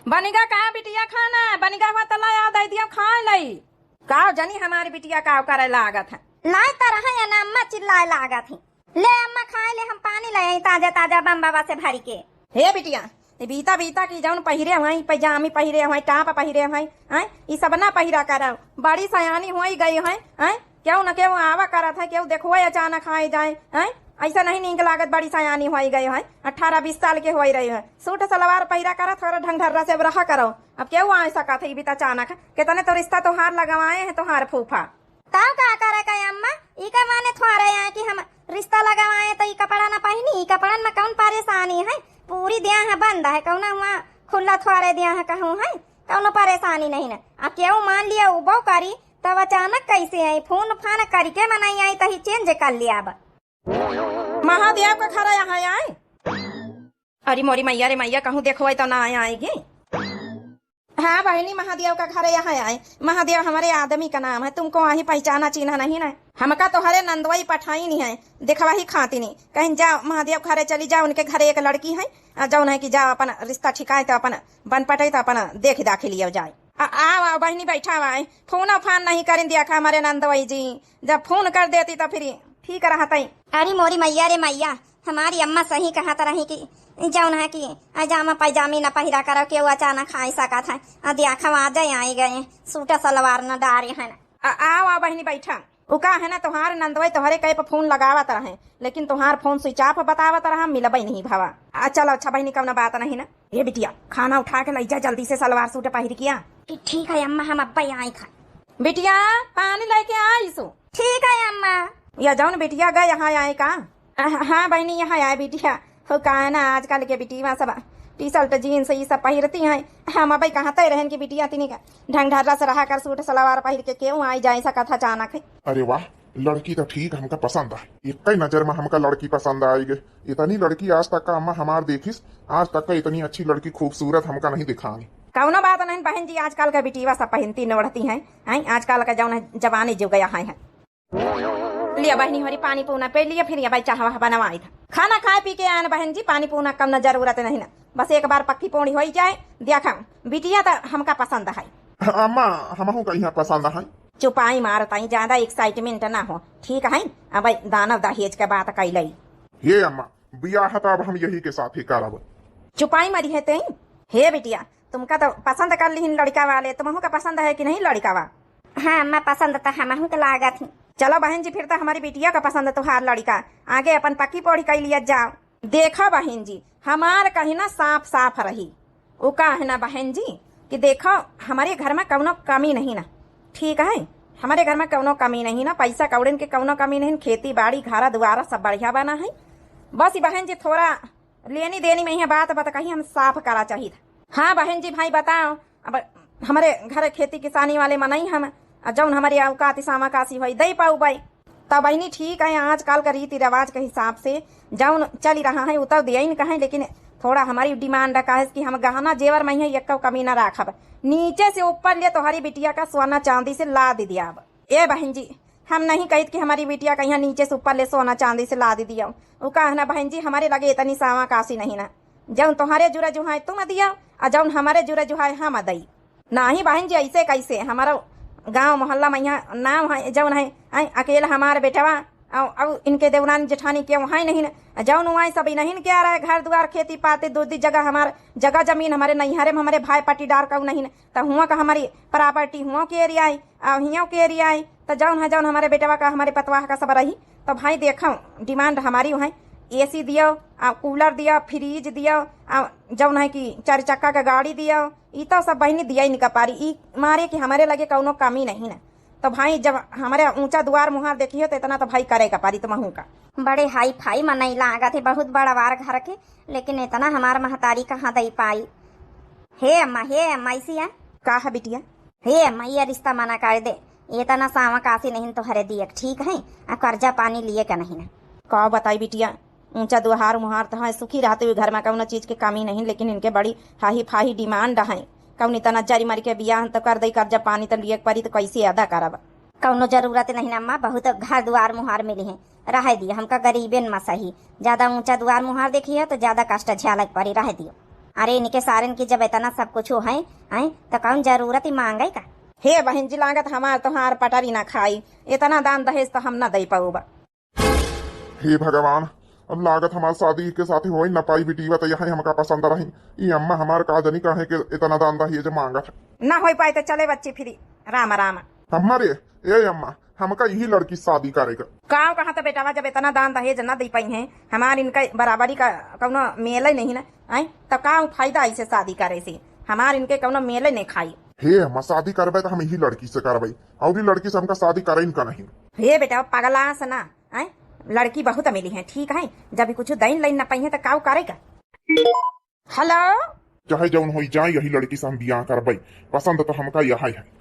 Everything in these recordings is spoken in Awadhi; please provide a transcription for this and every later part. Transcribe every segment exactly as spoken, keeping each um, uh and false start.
बनिगा का बिटिया खाना? बनिगा हुआ त ला आओ, दइ दियो खाइ लई। काव जनी हमारी बिटिया काव करे लागत है। लाइ त रहा है ना अम्मा, चिल्लाए लागत है। ले अम्मा खाइ ले, हम पानी लइ आई ताजा ताजा बम बाबा से भरि के। हे बिटिया, ई बीता बीता की जउन पहिरे हुआई, पैजामी पहिरे हुआई, टाप पहिरे हुआई, आय, ई सब ना पहिरा करव। बड़ी सयानी होइ गई है, आय, केहू न केहू आवा करत है, केहू देखुआ अचानक आइ जाए, आय, अइसा नहीं नीक लागत, बड़ी सयानी होइ गई है, अठारह बीस साल के होइ रही है, सूट सलवार पहिरा करत, थोड़ा ढंग ढर्रा से रहा करव। अब केहू आइ सकत है, ई बीता अचानक, कितने तो रिश्ता तोहार लगवाए हैं तोहार फूफा। तब का करे का अम्मा, ई का माने थोड़े आए कि हम रिश्ता लगवाए तो ई कपड़ा ना पहिनी, ई कपड़न में कउन परेसानी है? पूरी देह बंद है, कउना हुआ खुल्ला थोड़े देह कहूँ है, कउनो परेसानी नहीं ना। अब केहू मान लिया उबो करी, तब अचानक कइसे आई? फोन फान करिके मनई आई तही चेंज कर लिया अब। महादेव का घर यहाँ आए। अरे मोरी मैया रे मैया, कहूँ देखो तो ना आए आएगी। हाँ बहिनी, महादेव का घर यहाँ आए। महादेव हमरे आदमी का नाम है, तुमको वहीं पहचाना चीन्हा नहीं ना। हमका तोहरे नंदवई पठाइन है, देखवही खातिनी। कहिन जाव महादेव घरे चली जाव, उनके घरे एक लड़की है, आ जउन है कि जाव अपन रिश्ता ठिकाए तो अपन बन पटे तो अपन देख दाखी लियो जाए। आ, आव, आव बहिनी, बैठा हुआ है, फोन फान नहीं करिन दिया खा हमरे नंदवई जी, जब फोन कर देती तो फिर ठीक रहतई। अरे मोरी मैया रे मैया, हमारी अम्मा सही कहत रही कि जउन है कि अजामा पैजामी न पहिरा करो, केहू अचानक आइ सकत है। आ देखा आ जाए, आइ गए, सूट सलवार न डारे है ना। आ, आव, आव बहिनी, बैठा। उ का है ना, तोहार नंदवई तोहरे कहे पर फोन लगावत रहे, लेकिन तोहार फोन switch off बतावत रहा, मिलबई नहीं भवा। आ, चलो अच्छा बहिनी, कउनो बात नहीं ना। ए बिटिया, खाना उठा के लइ जा जल्दी से, सलवार सूट पहिर के आ। ठी-, ठीक है अम्मा, हम अब्बे आई खा। बिटिया, पानी लेके आइसु। ठीक है अम्मा। या जउन बिटिया गए यहाँ आए का? अ, हाँ बहिनी, यहाँ आए बिटिया। हो का है ना, आजकल के बिटिया सब T-shirt jeans ई सब पहिरती हैं। हम अबे कहते रहन कि बिटिया तिनी का ढंग ढर्रा से रहा कर, सूट सलवार पहिर के केहू आइ जाए सकत है अचानक है। अरे वाह, लड़की तो ठीक हमका पसंद है। एक ही नजर में हमका लड़की पसंद आइ गई। इतनी लड़की आज तक का अम्मा हमार देखिस, आज तक का इतनी अच्छी लड़की खूबसूरत हमका नहीं दिखाई। कउनो बात नहीं बहन जी, आजकल का बिटिया सब पहिनती न ओढ़ती हैं, हैं? आजकल का जउन है जमाने जुग यहाँ है। लिया बहनी होरी पानी पूना पी लिया, फिर ये भाई चाह वाह बनवाई था। खाना खाए पी के आन बहन जी, पानी पूना कम न जरूरत नहीं ना, बस एक बार पक्की पूड़ी होइ जाए। देखा बिटिया तो हमका पसंद है। अम्मा, हमहू का यहाँ पसंद है। चुपाई मारत आई, ज्यादा excitement ना हो, ठीक है? अब दानव दहेज के बात कैलई। हे अम्मा, बियाह त अब हम यही के साथे करब। चुपाई मरी है तेई। हे बिटिया, तुमका तो पसंद कर लिहिन लड़का वाले, तुमहू का पसंद है कि नहीं लड़का वा? हाँ अम्मा, पसंद तो हमहू के लागत ही। चलो बहन जी, फिर तो हमारी बिटिया का पसंद तोहार लड़का, आगे अपन पक्की पोढ़ी कई लिया जाओ। देखा बहन जी, हमार कही ना साफ साफ रही, उ का है ना बहन जी कि देखो, हमारे घर में कउनो कमी नहीं ना, ठीक है, हमारे घर में कउनो कमी नहीं ना, पैसा कौड़िन के कउनो कमी नहीं, खेती बाड़ी घरा दुआरा सब बढ़िया बना है, बस ई बहन जी थोड़ा लेनी देनी में यह बात बता कही हम साफ करा चाहित। हाँ बहन जी, भाई बताओ, अब हमरे घर खेती किसानी वाले मनई हम, आ जउन हमरे औकात सामा कासी होई दे पाउबे। तब बहिनी ठीक है, आजकल का रीति रिवाज के हिसाब से जउन चली रहा है उ तो दियइन कहें, लेकिन थोड़ा हमारी demand का है कि हम गहना जेवर में ही एक कमी ना राखब, नीचे से ऊपर ले तोहरी बिटिया का सोना चांदी से लाद दियाब। ए बहन जी, हम नहीं कहित कि हमारी बिटिया का यहाँ नीचे से ऊपर ले सोना चांदी से लाद दियो। उ का है ना बहन जी, हमारे लगे इतनी सावा कासी नहीं ना, जउन तोहरे जुरा जुहाए तुम दियो, आ जउन हमारे जुरा जुहाए हम दई। नाही बहन जी, ऐसे कैसे? हमारा गांव मोहल्ला में यहाँ नाम है, जउन है, आय, अकेला हमार बेटवा, अउ, अउ इनके देवरानी जेठानी के वहाँ नहीं न, जउन वहाँ सब इन्हीं के आ रहा है, घर दुआर, खेती पाती, दो दी जगह, हमार जगह जमीन, हमारे नैहरे में हमारे भाई पट्टीदार कऊ नहीं न, तो हुआ का हमारी property हुआ के area है, अउ हियों के area है, तो जउन है, जउन हमारे बेटवा का, हमारे पतवाह का सब रही, तो भाई देखो, demand हमारी वहाँ AC दियो, आ cooler दियो, fridge दियो, आ जउन है कि चार चक्का का गाड़ी दियो, ई तो सब बहिनी दिया ही निका पारी, ई मारे कि हमरे लगे कउनो कमी नहीं ना। तो भाई, जब हमरे ऊंचा दुआर मुहार देखियो, तो इतना तो भाई करे का पारी तुमहू का। बड़े हाई फाई मनई लागत है, बहुत बड़ा बार घर के, लेकिन इतना हमार महतारी कहाँ दई पाई। हे अम्मा, हे अम्मा, ऐसी है? का है बिटिया? हे अम्मा, ये रिश्ता मना कर दे, इतना सावा कासी नहीं तोहरे दिए, ठीक है? आ कर्जा पानी लिए का नहीं ना। का बताई बिटिया, ऊंचा दुहार मुहार त है, सुखी रहते हुए घर में कउनो चीज के कमी नहीं, लेकिन इनके बड़ी हाही फाही demand है। कउनी तना जरी मरी के बियाह तो कर दई, कर्जा पानी तो लिए के परी, तो कैसे अदा करब? कउनो जरूरत नहीं ना अम्मा, बहुत घर दुआर मुहार मिली है, रह दियो, हमका गरीबेन में सही, ज्यादा ऊंचा दुआर मुहार देखी है तो ज्यादा कष्ट झेले के परी, रह दियो। अरे इनके सारन की जब इतना सब कुछ है, हैं, तो कौन जरूरत ही मांगे का? हे बहिन जी, लागत हमार तोहार पटरी ना खाई, इतना दान दहेज तो हम ना दे पाउब। हे भगवान, अब लागत हमार शादी के साथे होई ना पाई, बिटिया तो यही हमका पसंद रही। ई अम्मा हमार का जनी काहे के इतना दान दहेज मांगत। ना होई पाई तो चले बच्ची फिरी। राम राम। अम्मा रे, ए अम्मा, हमका यही लड़की शादी करेगा। का कहा तो बेटावा, जब इतना दान दहेज ना दे पाई हैं, हमार इनका बराबरी का कौनो मेल ही नहीं ना, आए तो का फायदा ऐसे शादी करे से? हमार इनके कौनो मेल नहीं खाई। हे अम्मा, शादी करबे तो हम यही लड़की से करबे, और ई लड़की से हमका शादी करे इनका नहीं। हे बेटा, पगला से ना, आए, लड़की बहुत मिली है, ठीक है, जब कुछ दैन लेन ना पाई है तो का करेगा? हेलो। चाहे जौन होई जाए, यही लड़की से हम बियाह करबे। पसंद तो हमका यही है।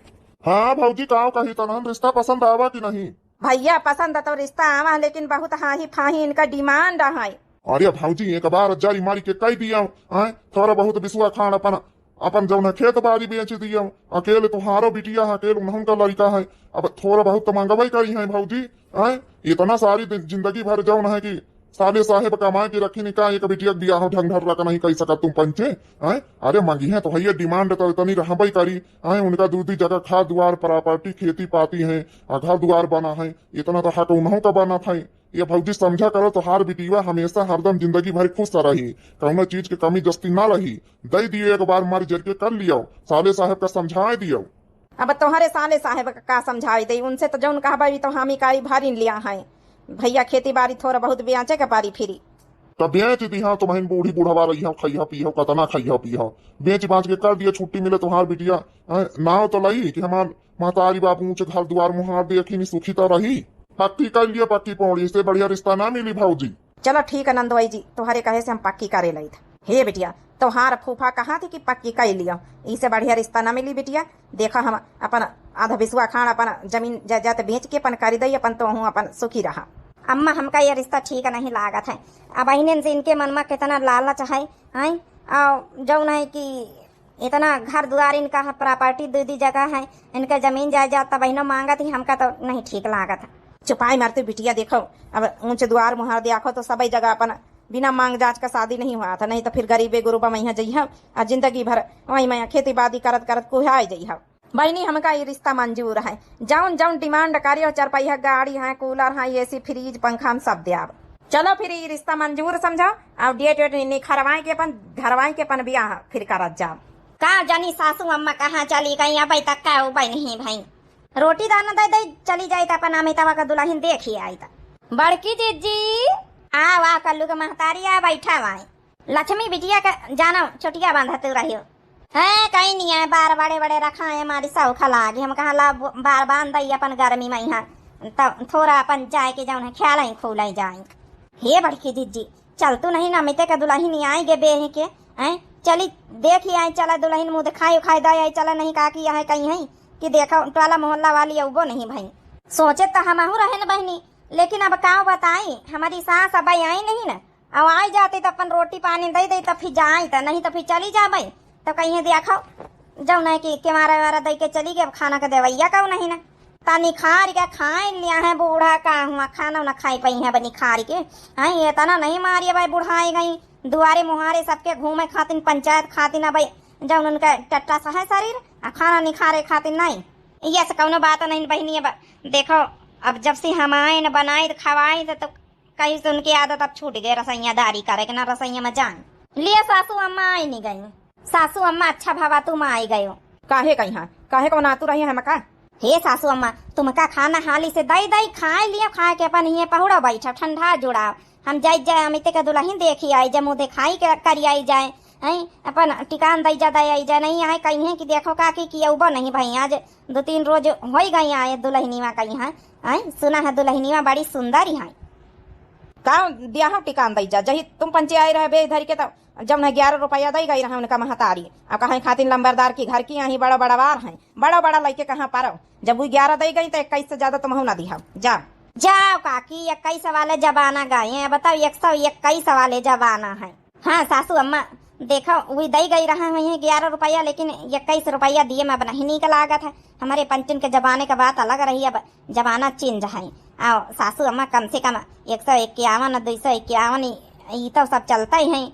हाँ भौजी, का कही तनहन, रिश्ता पसंद आवा कि नहीं? भैया, पसंद तो रिश्ता आवा, लेकिन बहुत हाही फाही इनका डिमांड है। अरे भौजी, एक बार जारी मारी के कह दिया, हैं? थोड़ा बहुत बिसुआ खान अपन, अपन जौन है खेत बाड़ी बेच दिया। अकेले तुहारो बिटिया है, अकेले उन्हों का लड़का है। अब थोड़ा बहुत तो मंगवाई करी है भौजी, हैं? इतना सारी दिन, जिंदगी भर जौन है कि साले साहेब कमा के रखी नहीं का, एक बिटिया के बियाह ढंग ढर्रा का नहीं कह सकत तुम पंचे, हैं? अरे मंगी है तो है ये डिमांड तो इतनी रहबई करी, हैं? उनका दूधी जगह खाद दुआर, प्रॉपर्टी, खेती पाती है, आ घर दुआर बना है, इतना तो हक उन्हों का बनत है। ये भौजी समझा करो, तोहार बिटिया हमेशा हरदम जिंदगी भर खुश रही, कौनो चीज के कमी जस्ती ना रही। दे दियो एक बार, मर जर के कर लियो, साले साहेब का समझाए दियो। अब तोहरे साले साहेब का का समझाई दे, उनसे तो जौन कहबा भी तो हामी काई भरिन लिया है। भैया खेती बाड़ी थोड़ा बहुत बेचे के पारी फिरी। तो बेच दिहा, तुम्हें बूढ़ी बुढ़वा रही हो, खइहा पीहो, कतना खइहा पीहो, बेच बाच के कर दिया, छुट्टी मिले तोहार बिटिया। हैं, नाव तो लई कि हमार महतारी बाप ऊंच घर दुआर मुहार देखी नी सुखी तो रही। पक्की कर लिया, पक्की पौड़ी, इससे बढ़िया रिश्ता ना मिली भौजी। चलो ठीक है नंदवाई जी, तोहरे कहे से हम पक्की करे लई था। हे बिटिया, तोहार फूफा कहा थे कि पक्की कर लियो, इसे बढ़िया रिश्ता ना मिली बिटिया। देखा हम अपन आधा बिसुआ खान अपन जमीन जायदाद बेच के अपन कर दई, अपन तोहू अपन सुखी रहा। अम्मा, हमका ये रिश्ता ठीक नहीं लागत है। अब अहिनन से इनके मन में कितना लालच है, हैं? और जौन है कि इतना घर दुआर इनका है, प्रॉपर्टी दीदी जगह है, इनका जमीन जायदाद तब अहिनो मांगत ही, हमका तो नहीं ठीक लागत है। चुपाई मारते बिटिया, देखो अब ऊंच दुआर मुहार देखो तो सबई जगह अपन बिना मांग जांच का शादी नहीं हुआ था, नहीं तो फिर गरीबे गुरुबा मैया जइहा आ जिंदगी भर वहीं मैया खेती बाड़ी करत करत कुहाई जइहा। बहिनी, हमका ये रिश्ता मंजूर है। जौन जौन डिमांड करियो, चार पहिया गाड़ी है, कूलर है, एसी, फ्रिज, पंखा, हम सब द्याब। चलो फिर ये रिश्ता मंजूर समझो, और डेट वेट नि-, निखरवाए के अपन, धरवाए के अपन बियाह फिर करत जाओ। का जानी सासू अम्मा कहाँ चली गई, अबै तक का उबै नहीं भई। रोटी दाना दे दे, चली जाई त अपन अमितावा का दुल्हन देखी आई त। बड़की जीजी, आ वाह, कल्लू के महतारी आ बैठा वाई। लक्ष्मी बिटिया का जानो चोटिया बांधत रहियो। हैं, कहीं नहीं है, बार बड़े बड़े रखा है, हमारी सौख लागी। हम कहा ला ब-, बार बांध दई अपन गर्मी में यहाँ, तब थोड़ा अपन जाए के जौन है ख्याल ही खोल ही जाए। हे बड़की जिज्जी, चल तू नहीं ना मिते का दुल्हन नहीं आए गे बेह के, हैं? चली देखी आई, चला दुल्हन मुँह दिखाई उखाई दे आई, चला नहीं का कि यहाँ कहीं है कि देखो टोला मोहल्ला वाली अउबो नहीं भई। सोचे तो हमहू रहे न बहिनी, लेकिन अब का बताई, हमारी सास अब आई नहीं ना। अब आई जाती तो अपन रोटी पानी दे दे, तो फिर जाई तो नहीं तो फिर चली जाबे। तो कहीं देखो जौन है कि केवारा वेवारा दे के चली गई, अब खाना के देवैया कहू नहीं ना। ता निखार के खाए लिया है बूढ़ा का हुआ, खाना ना खाई पाई है अब निखार के। हाँ, ये तना नहीं मारिए भाई, बुढ़ाई गई, दुआरे मुहारे सबके घूमे खातिन, पंचायत खातिन, अब जौन उनका टट्टा सा है शरीर, आ खाना निखारे खातिन नहीं। ये से कौनो बात नहीं बहिनी। अब देखो, अब जब से हम आए न बनाए तो खवाए तो, तो कहीं से उनकी आदत अब छूट गई रसैया दारी करे के, ना रसैया में जाए। लिए सासू अम्मा आई नहीं गई। सासू अम्मा, अच्छा भवा तुम आई गयो। काहे कहीं, काहे को नातू रही हमका? हे सासू अम्मा, तुमका खाना हाली से दई दई खाए लियो, खाए के अपन हिये पहुड़ा बैठा, ठंडा जुड़ाव। हम जाई जाए अमिते के दुल्हन देखी आई जाए, मुँह दिखाई के करी आई जाए, हैं, अपन टिकान दई जा दई आई जाए, नहीं आए कहीं कि देखो काकी कि अउबो नहीं भई, आज दो तीन रोज होई गई आए दुल्हनिया कहीं, हैं, सुना है दुल्हनिया बड़ी सुंदर ही है। का ब्याह टिकान दई जा, जही तुम पंचे आए रहे बेच धरी के तो जौन है ग्यारह रुपया दई गई रहा उनका महतारी। अब कहे खातिर लंबरदार की घर की यहीं बड़ा बड़ा वार है, बड़ा बड़ा लइके कहाँ पारो। जब वो ग्यारह दई गई तो इक्कीस से ज्यादा तुमहू ना दिहा। जा। जाओ काकी, इक्कीस वाले जमाना गए हैं, बताओ एक सौ इक्कीस वाले जमाना है। हाँ सासू अम्मा, देखो वही दई गई रहा है ग्यारह रुपया, लेकिन इक्कीस रुपया दिए में अब नहीं नीक लागत है। हमारे पंचन के जमाने का बात अलग रही, अब जमाना चेंज है। आओ सासू अम्मा, कम से कम एक सौ इक्यावन, दो सौ इक्यावन, ई, ई तो सब चलता ही है।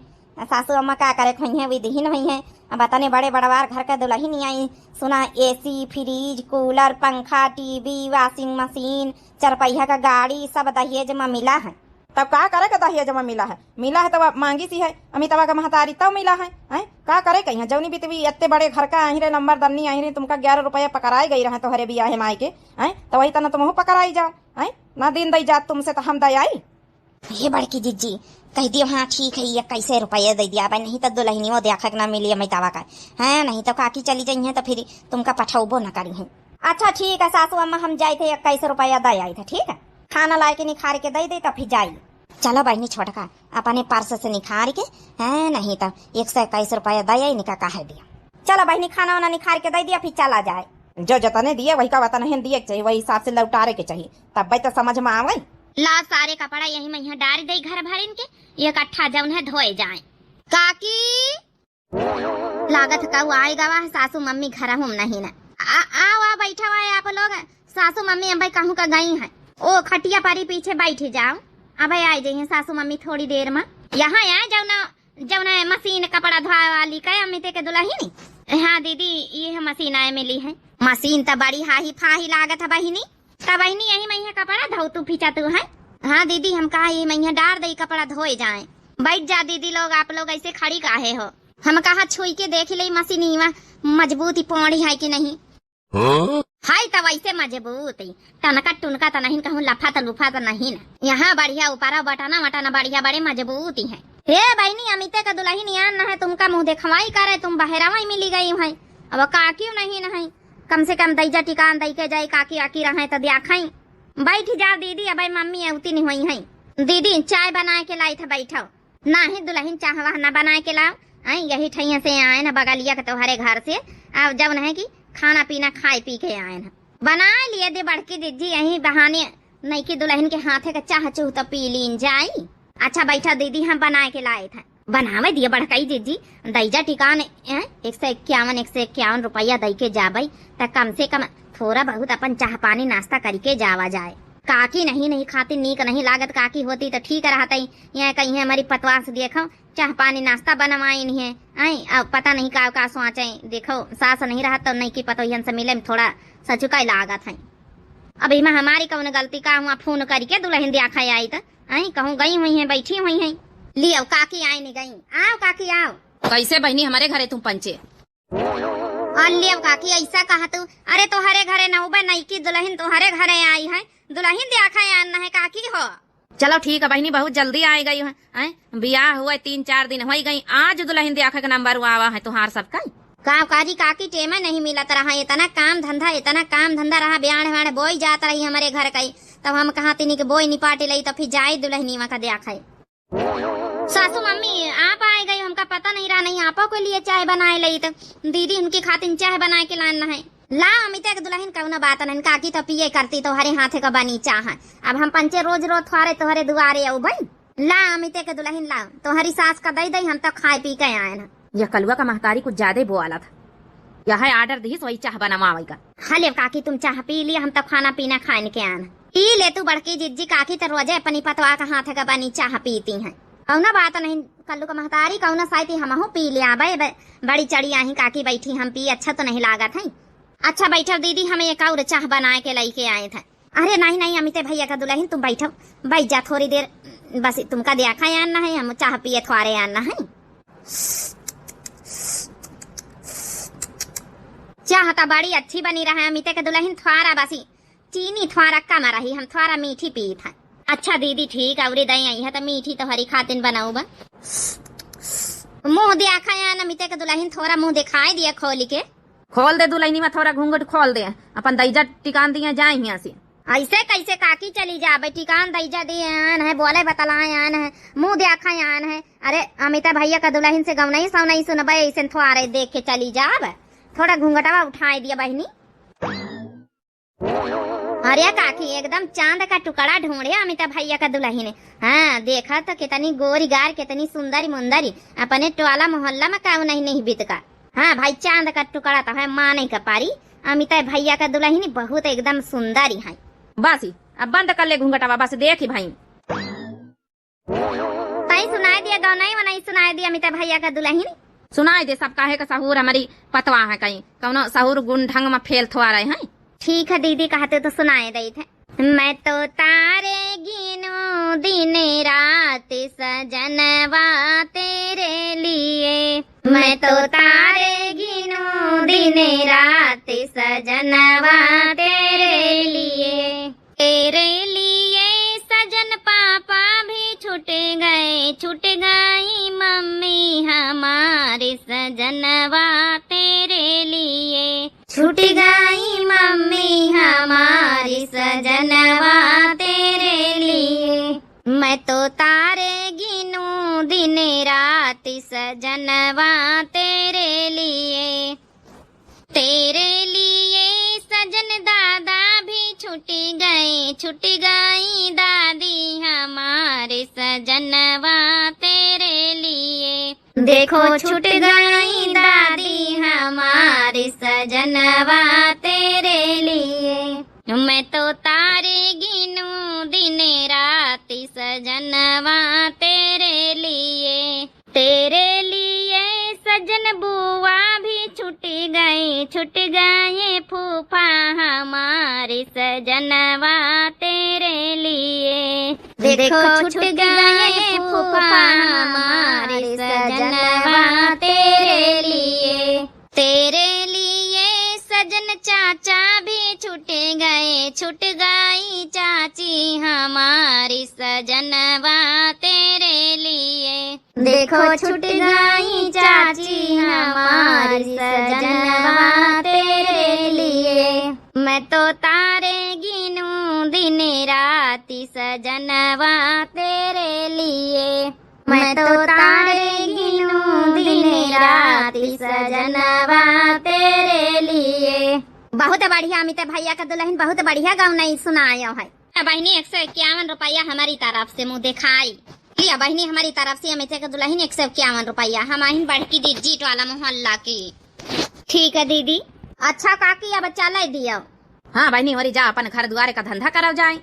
सासू अम्मा का करे होइहैं, विधिहीन होइहैं। अब अतने बड़े बड़वार घर का दुलहिन आई, सुना एसी, फ्रिज, कूलर, पंखा, टीवी, वाशिंग मशीन, चरपहिया का गाड़ी, सब दहेज मा मिला है। तब का करे के दहेज मा मिला है? मिला है तब मांगी सी है, अमितवा का महतारी तब मिला है, हैं? का करे कहिया, जौनी बितवी एत्ते बड़े घर का आही रे, नंबर दन्नी आही रे, तुमका ग्यारह रुपया पकड़ाए गई रहे तोहरे बियाहे माई के, हैं? तो वही तना तुमहू पकड़ाई जा, हैं? ना दिन दई जात तुमसे तो हम दई आई। हे बड़की जिज्जी, कहि दियो, हाँ ठीक है, इक्कीस रुपया दे दिया भाई, नहीं तो दुलहिनियो देखा के ना मिली अमितवा का, हैं? नहीं तो काकी चली जाइहैं तो फिर तुमका पठौबो ना करिहैं। अच्छा ठीक है सासू अम्मा, हम जाइत है, इक्कीस रुपया दे आइत है, ठीक है? खाना लाए के निखार के दे दे तो फिर जाई। चलो बहिनी छोटका, अपने पर्स से निखार के, हैं, नहीं तो एक सौ इक्कीस रुपया दे आई, निका काहे दिया। चलो बहिनी, खाना वाना निखार के दे दिया, फिर चला जाए। जो जतने दिए वही का वतन है दिए के चाहिए, वही हिसाब से लौटारे के चाहिए, तब तो समझ में आवे। ला सारे कपड़ा यही में यहाँ डार दे घर भरिन के, इकट्ठा जौन है धोए जाए। काकी, लागत कऊ आए गवा है, सासू मम्मी घर हम नहीं ना। आ, आओ, आ, बैठा हुआ है आप लोग। सासू मम्मी अबे कहूँ का गई हैं, ओ खटिया परी पीछे बैठ जाओ। अबे आए जाइए सासू मम्मी थोड़ी देर में। यहाँ आए जौना, जौना मशीन कपड़ा धोए वाली का अमिते के दुलहिनी। हाँ दीदी, ये है मशीन आए मिली है। मशीन तो बड़ी हाही फाही लागत है बहिनी। तब बहिनी यही में ये कपड़ा धो तू फीचा तू है। हाँ दीदी, हम कहा ये में डार दे कपड़ा धोए जाए। बैठ जा दीदी लोग, आप लोग ऐसे खड़ी काहे हो? हम कहा छुई के देख ले मशीनीवा, मजबूत ही पौड़ी है कि नहीं। हाँ? हाय त वैसे मजबूत ही, टनका टुनका त नहीं कहूँ, लफा त लुफा त नहीं ना। यहाँ बढ़िया ऊपरा बटना वटना बढ़िया बड़े मजबूत ही है। हे बहिनी, अमिते का दुलहिन यान न है, तुमका मुँह देखवाई करे, तुम बहरावा ही मिली गई है। अब काकियो नहीं न है, कम से कम दैजा टिकान दई के जाए, काकी आकी रहे त द्याखाई। बैठ जा दीदी, अबे मम्मी अवती नहीं हुई है। दीदी चाय बनाए के लाई था, बैठो। नाही दुलहिन, चाह वाह ना बनाए के लाओ। आई यही ठैया से आए न बगलिया के तोहरे घर से। अब जब नहीं कि खाना पीना खाए पी के आए न। बनाए लिए दे बड़की जिज्जी, यही बहाने नईकी दुलहिन के हाथे का चाह चूह तो पी लीन जाई। अच्छा बैठा दीदी, हम बनाए के लाए थे। बनावे दिए बड़कई जिज्जी, दैजा टिकान, हैं? एक सौ इक्यावन, एक सौ इक्यावन रुपया दई के जाबई, त कम से कम थोड़ा बहुत अपन चाह पानी नाश्ता करके जावा जाए। काकी नहीं, नहीं खाती, नीक नहीं लागत, काकी होती त ठीक रहतई। यहाँ कहीं हमारी पतवास देखो, चाह पानी नाश्ता बनवाइन है, आए, अब पता नहीं का, का सोचे। देखो, सास नहीं रहत तो नईकी पतोहियन से मिले में थोड़ा सचुकाई लागत है। अब इमा हमारी कौन गलती, का हुआ, फोन करके दुलहिन द्याखा आई त, आए, कहूँ गई हुई है, बैठी हुई है। लियो, काकी आए नहीं गई। आओ काकी, आओ। कैसे बहिनी, हमारे घरे तुम पंचे? और लियो काकी, ऐसा कहा तू? अरे, तोहरे घरे न उबे, नईकी दुलहिन तोहरे घरे आई है, दुलहिन द्याखा आन है, काकी हो। चलो ठीक है बहिनी, बहुत जल्दी आए गई है, हैं? बियाह हुआ तीन चार दिन हो गई, आज दुलहिन द्याखा के नंबर आवा है तुहार सबका। का कारी काकी, टेमा नहीं मिलत रहा, इतना काम धंधा, इतना काम धंधा रहा, ब्याह व्याह बोई जात रही हमारे घर का ही, तब हम कहा तीनी के बोई निपाटी लई, तो फिर जाए दुलहिनी वहाँ का द्याखा है। सासू मम्मी, आप आए गई, हमका पता नहीं रहा, नहीं आपो के लिए चाय बनाए लई, तो दीदी उनके खातिर चाय बनाए के लान है। ला अमिते के दुलहिन, कौनो बात नहीं, काकी तो पिए करती तोहरे हाथे का बनी चाह। अब हम पंचे रोज रोज थोरे तोहरे दुआरे आऊ भाई। ला अमिते के दुलहिन ला, तोहरी सास का दई दई, हम तो खाए पी के आए ना। यह कलुआ का महतारी कुछ ज्यादा ही बोआला था। यह है order दिहिस वही चाह बनवावे का। हले काकी, तुम चाह पी लिया, हम तो खाना पीना खाए के आए ना। पी ले तू बड़की जिज्जी, काकी तो रोजे अपनी पतवा का हाथे का बनी चाह पीती हैं। कौनो बात नहीं, कल्लू का महतारी कौनो साइती हमहू पी लिया। बे, बे, बड़ी चढ़ी आही काकी बैठी हम पी, अच्छा तो नहीं लागत है। अच्छा बैठो दीदी, हम एक और चाह बनाए के लई के आए थे। अरे नहीं, नहीं, अमिते भैया का दुलहिन, तुम बैठो, बैठ जा थोड़ी देर, बस तुमका द्याखा आन ना है, हम चाह पिए थोरे आन ना है। चाह तो बड़ी अच्छी बनी रहा है, अमिते के दुलहिन, थोरा बसी चीनी थोरा कम रही, हम थोरा मीठी पीत है। अच्छा दीदी ठीक, अउरी दई आई है तो मीठी तोहरी खातिन बनाऊ बा। मुँह द्याखा आन, अमिते के दुलहिन, थोरा मुँह दिखाई दिया खोल के। खोल दे दुलहिनी मा, थोरा घूंघट खोल दे, अपन दैजा टिकान दिए जाए हियाँ से। ऐसे कैसे काकी चली जाबे, टिकान दैजा दिए आन है, बोले बतलाए आन है, मुँह द्याखा आन है। अरे अमिता भैया का दुलहिन से गौनई सौनई सुनबे, ऐसे थोरे देख के चली जाबे। थोड़ा घूंघटवा उठाए दिया बहिनी। अरे काकी, एकदम चांद का टुकड़ा ढूंढे अमिता भैया का दुलहिन। हाँ, देखा तो कितनी गोरी गार, कितनी सुंदरी मुंदरी, अपने टोला मोहल्ला में काऊ नहीं, नहीं बितका। हाँ भाई, चांद का टुकड़ा तो है, माने का पारी। अमिता भैया का दुलहिन बहुत एकदम सुंदरी है। बस, अब बंद कर ले घूंघटवा, बस देखी भाई। तै नहीं सुनाए दिया, गौनई वनई सुनाए दिया अमिता भैया का दुलहिन। सुनाए दे सब, काहे का सहूर हमरी पतवा है कहीं, कौनो सहूर गुण ढंग में फेल थोआ रहे हैं। ठीक है दीदी, कहते तो सुनाए दई थे। मैं तो तारे गिनूं दिन रात सजनवा तेरे लिए, मैं तो तारे गिनूं दिन रात सजनवा तेरे लिए। तेरे लिए सजन पापा भी छूट गए, छूट गई मम्मी हमारी सजनवा तेरे लिए। छूट गई मम्मी हमारी सजनवा तेरे लिए। मैं तो तारे गिनूं दिन रात सजनवा तेरे लिए। तेरे लिए सजन दादा भी छूट गए, छूट गई दादी हमारे सजनवा तेरे लिए। देखो छूट गई दादी हमारी सजनवा तेरे लिए। मैं तो तारे गिनूं दिन रात सजनवा तेरे लिए। तेरे लिए सजन बुआ भी छूट गई, छूट गए फूफा हमारे सजनवा तेरे लिए। देखो छूट गए फूफा हमारे सजनवा तेरे लिए। तेरे लिए सजन चाचा भी छूट गए, छूट गई चाची हमारी सजनवा तेरे लिए। देखो छूट गई चाची हमारी सजनवा तेरे लिए। मैं तो तारे गिनूं दिन रात सजनवा तेरे लिए। मैं तो तारे गिनूं दिन रात सजनवा तेरे लिए। बहुत बढ़िया अमित भैया का दुलहिन, बहुत बढ़िया गौनई सुनायो है। बहिनी, एक सौ इक्यावन रुपया हमरी तरफ से मुँह देखाई। लिया बहिनी, हमरी तरफ से अमित का दुलहिन एक सौ इक्यावन रुपया, हमहिन बड़की डिजिट वाला मोहल्ला की। ठीक है दीदी। अच्छा काकी, अब चले दियो। हाँ बहिनी, होरी जा, अपन घर दुआरे का धंधा करव जाए।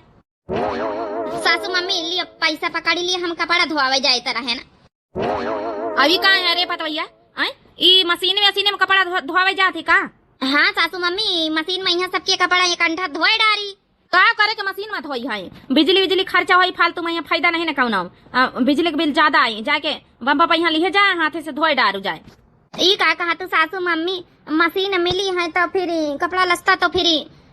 सासू मम्मी, लियो पैसा पकड़ी, लियो हम कपड़ा धोआवे जाए त रहे ना। अभी का है रे पतवैया? आय, ई मशीन में, मशीन में कपड़ा धो-, धोआवे जात है का? हाँ सासू मम्मी, मशीन में यहाँ सबके कपड़ा एक अंठा धोए डारी। का करे के मशीन में धोई है? बिजली, बिजली खर्चा होई फालतू में, यहाँ फायदा नहीं ना कौनो। अ, बिजली के बिल ज्यादा आई, जाके बम्बा पे यहाँ लिहे जाए, हाथे से धोए डारू जाए। ई का कहा तू सासू मम्मी, मशीन मिली है तो फिर कपड़ा लस्ता तो फिर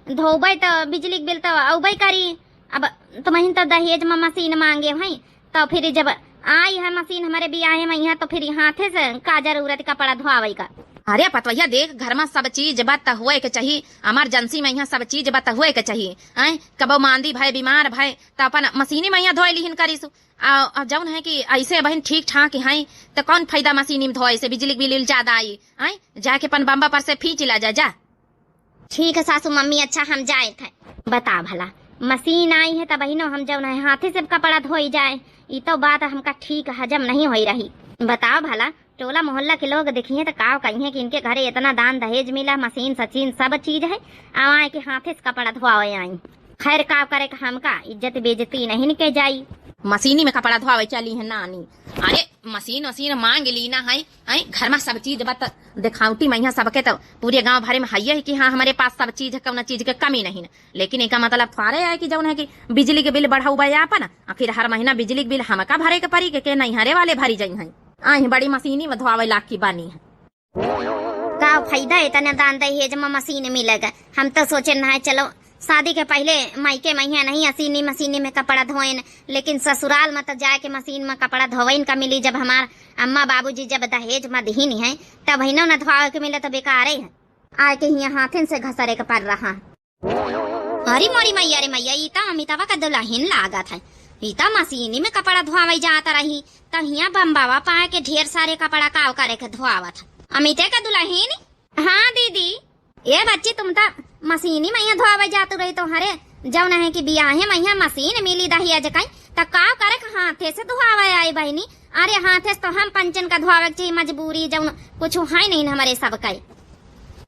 धोबे तो बिजली के बिल तो औबे करी। अब तुमहिन तो दहेज में मशीन मांगे हैं, तो फिर जब आई है मशीन हमरे बियाहे में यहाँ, तो फिर हाथे से का जरूरत कपड़ा धोआवे का? अरे पतवैया देख, घर में सब चीज बा त होए के चाही, इमरजेंसी में यहाँ सब चीज बा त होए के चाही। आय, कबो मांदी भय, बीमार भय, त अपन मशीनी में यहाँ धोए लिहिन करीसु। आ, आ जौन है कि ऐसे बहिन ठीक ठाक हैं, त कौन फायदा मशीनी में धोए से, बिजली के बिल ज्यादा आई। आय, जाके अपन बम्बा पर से फींच ला जा, जा। ठीक है सासू मम्मी, अच्छा हम जाए थे। बता भला, मशीन आई है त बहिनो हम जौन है हाथे से कपड़ा धोई जाए, ई तो बात हमका ठीक हजम नहीं होई रही। बताओ भला, टोला मोहल्ला के लोग देखिए त का कहिए कि इनके घरे इतना दान दहेज मिला, मशीन सशीन सब चीज है, आ आए के हाथे से कपड़ा धोआवे आई। खैर का करे के, हमका इज्जत बेइज्जती नहीं के जाई। मशीनी में कपड़ा धोआवे चली है नानी। अरे मशीन वशीन मांग ली ना है, हैं? घर में सब चीज बा त देखावटी में यहाँ सबके तो पूरे गांव भरे में हइये है कि हाँ हमरे पास सब चीज है, कौनो चीज के कमी नहीं। लेकिन एका मतलब थोड़े है कि जौन है कि बिजली के बिल बढ़ाऊ बा आपन, आ फिर हर महीना बिजली के बिल हमका भरे के पड़ी के, के नैहरे वाले भरी जइहैं। आही बड़ी मशीनी में धोआवे लाग की बानी है। का फायदा इतना दान दहेज में मशीन मिलेगा? हम तो सोचे ना है, चलो शादी के पहले मायके में यहाँ नहीं असीनी मशीनी में कपड़ा धोएन, लेकिन ससुराल में तो जाके मशीन में कपड़ा धोवेन का मिली। जब हमार अम्मा बाबूजी जब दहेज में दिहिन है, तब हिनो न धोवे के मिले तो बेकारे है, आके हियाँ हाथन से घसरे के पड़ रहा। अरे मोरी मैया रे मैया, ई त अमिताभा का दुलहिन लागत है। ई त मशीनी में कपड़ा धोवे जात रही, त हियाँ बम्बावा पाए के ढेर सारे कपड़ा काव करे के धोआवत है। अमिते का दुलहिन? हाँ दीदी। ए बच्ची, तुम त मशीनी में यहाँ धोवे जात रही, तोहरे जौन है कि बियाहे में यहाँ मशीन मिली दहेज कई, त काव करे के हाथे से धोआवे आई बहिनी? अरे हाथे से तो हम पंचन का धोआवे के चाहिए, मजबूरी जौन कुछ है नहीं हमरे सब कई।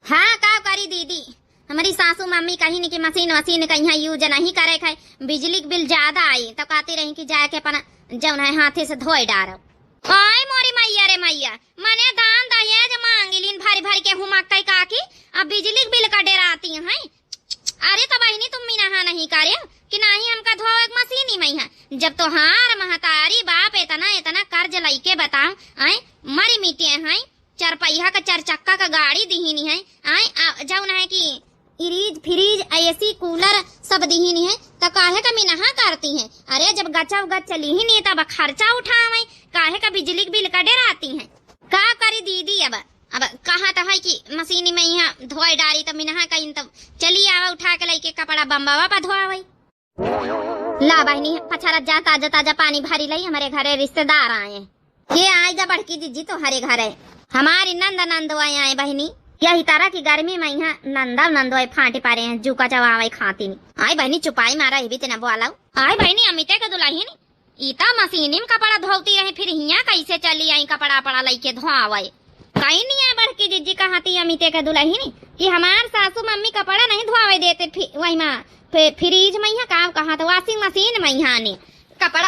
हाँ, काव करी दीदी, हमरी सासू मम्मी कहिन कि मशीन वशीन का यहाँ use नहीं करे के है, बिजली के बिल ज्यादा आई, तो कहती रही कि जाके अपन जौन है हाथे से धोए डारब। आय मोरी मैया रे मैया, मने दान दहेज मांगिलिन भरि भरि के हुमक्कई काकी, अब बिजली के बिल का डेराती हैं। अरे तो बहिनी, तुम मिनहा नहीं करे कि नाही हमका धोवे के मशीनी मइहाँ। जब तोहार महतारी बाप एतना एतना कर्ज लइके बताओ, आय मरि मिटे हैं, चार पहिया का चार चक्का का गाड़ी दिहिनी है, आय आ, जौन है कि इरीज फिरीज एसी कूलर सब दिहिनी है, तो काहे का मिनहा करती हैं? अरे जब गचव गच चली ही नहीं तब खर्चा उठावे, काहे का बिजली के बिल का डेराती हैं? का करी दीदी, अब अब कहा तो है कि मशीनी मइहाँ धोए डारी तो मिनहा कहीं तो चली आवा उठा के लइके कपड़ा बम्बावा पर धोआवे। ला बहिनी, पछारत जा, ताजा ताजा पानी भरी लई, हमरे घरे रिश्तेदार आए। के आए जा बड़की जिज्जी तोहरे घरे। हमारी नंद नंदोई आए बहिनी। यही तरह की गर्मी मइहाँ नंदा नंदोई फाटी परे हैं, जूका चवावे खातिन। आए बहिनी, चुपाई मारा, इबी तना बोलाओ। आए बहिनी, अमिते के दुलहिन, ई त मशीनी में कपड़ा धोती रहे, फिर हियाँ कैसे चली आई कपड़ा पड़ा लइके धोआवे? कहीं नहीं है बड़की जिज्जी, कहती अमिते के दुलहिन कि हमार सासू मम्मी कपड़ा नहीं धोआवे देते, फि-, वही मा, फि-, फ्रिज मइहाँ, का कहत, washing machine मइहाँ ने कपड़ा,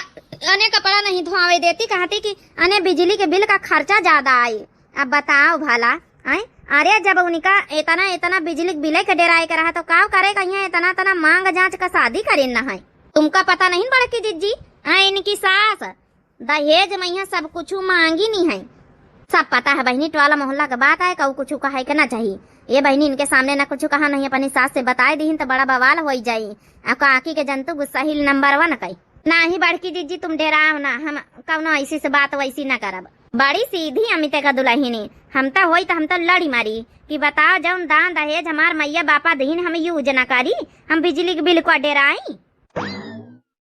अने कपड़ा नहीं धोआवे देती, कहती कि अने बिजली के बिल का खर्चा ज्यादा आई। अब बताओ भला, आय? अरे जब उनका इतना इतना बिजली के बिल के डेराए के रहा तो का करे, कहीं इतना इतना मांग जांच का शादी करेन न है? तुमका पता नहीं बड़की जिज्जी, आय इनकी सास दहेज मइहाँ सब कुछ मांगी नहीं है। सब पता है बहिनी, टोला मोहल्ला के बात आए, कहू कुछ कहे के ना चाहिए। ये बहिनी इनके सामने ना कुछ कहा नहीं, अपनी सास से बताए दीहिन तो बड़ा बवाल होई जाई। आ काकी के जंतु गुस्सा हिल नंबर वन कई। नाही बड़की जिज्जी, तुम डेराओ ना, हम कौनो ऐसी से बात वैसी ना करब। बड़ी सीधी अमिते का दुलहिनी, हम तो होई तो हम तो लड़ी मारी कि बताओ जौन दान दहेज हमार मैया बापा दीन हम यूज ना करी, हम बिजली के बिल को डेराई।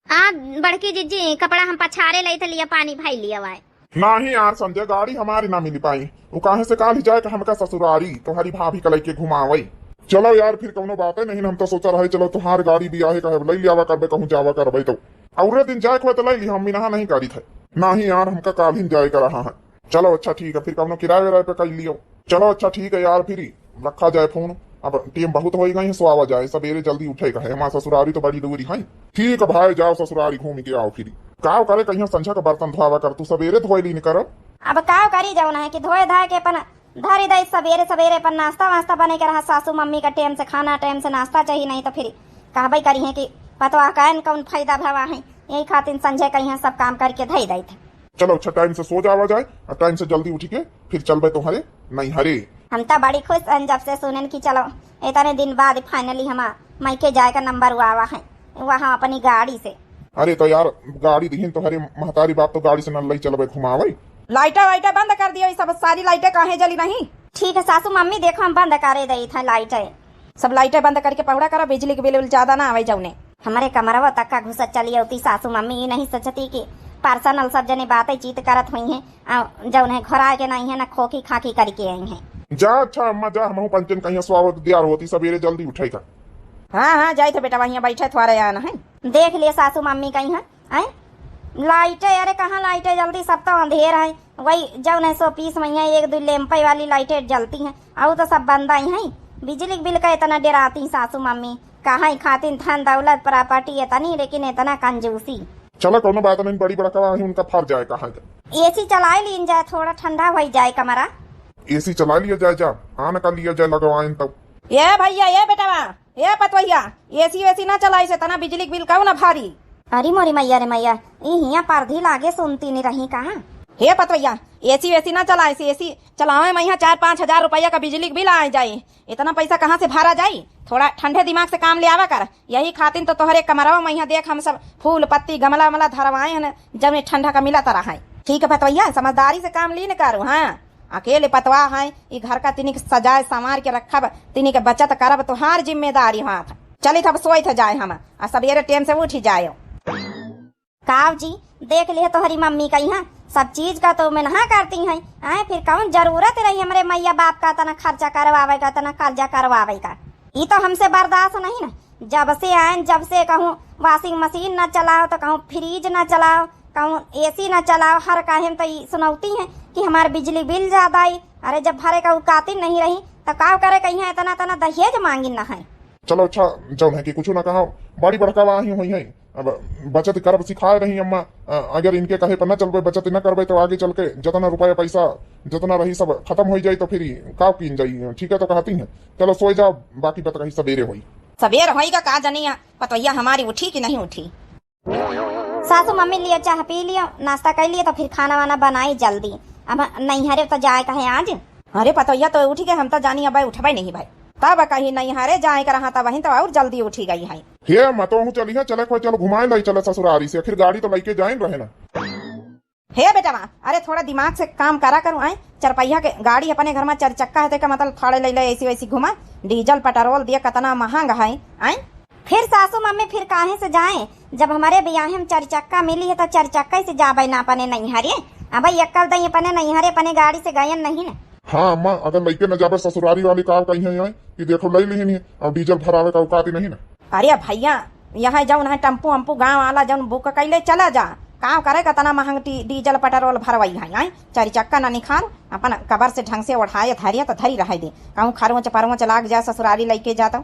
आ बड़की जिज्जी, कपड़ा हम पछारे लई थे, लिया पानी भाई लिया वाए। नाही यार संजय, गाड़ी हमारी ना मिली पाई, वो काहे से काल ही जाए कि हमका ससुरारी तोहरी भाभी का लइके घुमावई। चलो यार, फिर कौनो बात है नहीं, हम तो सोचा रहे चलो तोहार गाड़ी भी आहे कहे लई लियावा करबे, कहूँ जावा करबे तो। औरे दिन जाए के होए तो लई ली, हम मिनहा नहीं करी थे। नाही यार, हमका काल ही जाए का रहा है। चलो अच्छा ठीक है, फिर कौनो किराए विराए पे कर लियो। चलो अच्छा ठीक है यार, फिर रखा जाए फोन। अब टेम बहुत होई गई है, सोआवा जाए, सबेरे जल्दी उठे का है, हमार ससुरारी तो बड़ी दूरी है। ठीक है भाई, जाओ ससुरारी घूम के आओ फिर। काव करे कहिया संझा का बर्तन धोआवा कर, तू सबेरे धोए लीन कर। अब काव करी, जौन है कि धोए धाए के अपन धरी दई, सबेरे सबेरे अपन नाश्ता वास्ता बने के रहा, सासू मम्मी का टेम से खाना, टेम से नाश्ता चाहिए, नहीं तो फिर कहबे करी है कि पतवा का न कौन फायदा भवा है, यही खातिर संझे कहिया सब काम करके धई दई थे। चलो अच्छा, टाइम से सो जावा जाए और टाइम से जल्दी उठ के फिर चलबे तोहरे नैहरे। हम तो बड़ी खुश हन जब से सुनन कि चलो इतने दिन बाद finally हमार मायके जाए का नंबर हुआ हुआ है, वहाँ अपनी गाड़ी से। अरे तो यार, गाड़ी दिहिन तोहरे महतारी बाप तो गाड़ी से न लई चलबे घुमावे। लाइटें वाइटें बंद कर दियो, ये सब सारी लाइटें काहे जली नहीं? ठीक है सासू मम्मी, देखो हम बंद करे दई थे लाइटें। सब लाइटें बंद करके पहुड़ा करो, बिजली के बिल उल ज्यादा ना आवे जौने। हमरे कमरवा तक का घुसत चली अउती सासू मम्मी, ई नहीं सोचती कि personal सब जने बातें चीत करत हुई हैं, आ जौन है घोराए के नहीं है ना, खोखी खाखी करके आई हैं। जा अच्छा अम्मा जा, हमहू पंचन कहिया स्वागत दियार होती, सबेरे जल्दी उठे का। हाँ हाँ, जाई थे बेटा, वहिया बैठे थोड़े आन है। देख लिए सासू मम्मी कहीं है, आय? लाइटें, अरे कहाँ लाइटें जलती, सब तो अंधेर है। वही जौन है सौ पीस में है, एक दो लैंपे वाली लाइटें जलती हैं, अउ तो सब बंद आई हैं। बिजली के बिल का इतना डेराती सासू मम्मी, कहाँ खातिन धन दौलत प्रॉपर्टी इतनी, लेकिन इतना कंजूसी। चला कौनो बात नहीं, बड़ी बड़का वहीं उनका फर जाए कहाँ का। एसी चलाए लीन जाए, थोड़ा ठंडा हो जाए कमरा। एसी चला लिया जाए जा, आन का लिया जाए लगवाइन तब। ए भैया, ए बेटवा, ए पतवैया, एसी वेसी ना चलाई से तना बिजली के बिल कहू ना भारी। अरे मोरी मैया रे मैया, ई हिया परधी लागे सुनती नहीं रही कहाँ। हे पतवैया, एसी वेसी ना चलाए से, एसी चलावे में यहाँ चार पाँच हजार रुपया का बिजली के बिल आ जाए, इतना पैसा कहाँ से भरा जाई? थोड़ा ठंडे दिमाग से काम ले आवा कर। यही खातिर तो तोहरे कमरवा में यहाँ देख हम सब फूल पत्ती गमला वमला धरवाए हैं, जब ये ठंडा का मिला तरह है। ठीक है पतवैया, समझदारी से काम लीन करू। हाँ, अकेले पतवा है, ई घर का तिनिक सजाए संवार के रखब, तिनिक बचत करब, तोहार जिम्मेदारी हाथ। चलित अब सोइत जाए हम, आ सबेरे टेम से उठ जाए। काव जी, देख लिहे तोहरी मम्मी का यहाँ सब चीज का तो मिनहा करती हैं, आए फिर कौन जरूरत रही हमरे मैया बाप का इतना खर्चा करवावे का, इतना कर्जा करवावे का? ई तो हमसे बर्दाश्त नहीं ना। जब से आयन, जब से कहूँ washing machine ना चलाओ तो कहूँ fridge ना चलाओ, कहूँ एसी ना चलाओ, हर काहे में तो ई सुनौती हैं कि हमार बिजली बिल ज्यादा आई। अरे जब भरे का औकात ही नहीं रही तो का करे, कहीं इतना इतना दहेज मांगिन ना है। चलो अच्छा, जौन है कि कुछ ना कहा, बड़ी बड़का वहाँ ही हुई है, अब बचत करब सिखाए रही अम्मा, अ, अगर इनके कहे पर न चलबे, बचत न करबे, तो आगे चल के जितना रुपया पैसा जितना रही सब खतम होइ जाई, तो फिर ई का कीन जाई? ठीक है, तो कहती हैं, चलो सोए जाओ, बाकी बात रही सबेरे होई। सबेर होई का, का जनिया पतोहिया हमारी उठी कि नहीं उठी। सासू मम्मी लियो, चाह पी लियो, नाश्ता कर लियो, तो फिर खाना वाना बनाई जल्दी। अब नैहरे तो जाए का है आज। अरे पतोहिया तो उठी गए, हम तो जानी अब उठबे नहीं भाई। तब कही नैहरे जाए का रहा, तब वहीं तो और जल्दी उठी गई है। हे अम्मा, तो हूँ चली है, चले कोई, चलो घुमाए लाई, चले ससुरारी से, आखिर गाड़ी तो लेके जाए रहे ना। हे बेटवा, अरे थोड़ा दिमाग से काम करा करू, आए चरपहिया के गाड़ी अपने घर में चार चक्का है, तेका मतलब थोड़े ले ले ऐसी वैसी घुमा, डीजल पेट्रोल दिया कितना महंगा है, आए। फिर सासू मम्मी फिर काहे से जाए, जब हमारे बियाहे में चार चक्का मिली है तो चार चक्का से जाबे ना अपने नैहरे। अब एक्कल दई अपने नैहरे अपने गाड़ी से गयन नहीं ना। हाँ अम्मा, अगर लइके न जाबे ससुरारी वाली का कही है कि देखो ले लिहिन है, अब डीजल भरावे का औकात ही नहीं ना। अरे भैया, यहाँ जौन है टेम्पू अम्पू गाँव वाला जौन बुक कैले चला जा, का करे कतना महंग टी-, डीजल पेट्रोल भरवाई है, आए चार चक्का ना निखार, अपन कबर से ढंग से ओढ़ाए धरिए तो धरी रहे दे, कहूँ खरोंच परोंच लाग जाए ससुरारी लइके जा तो।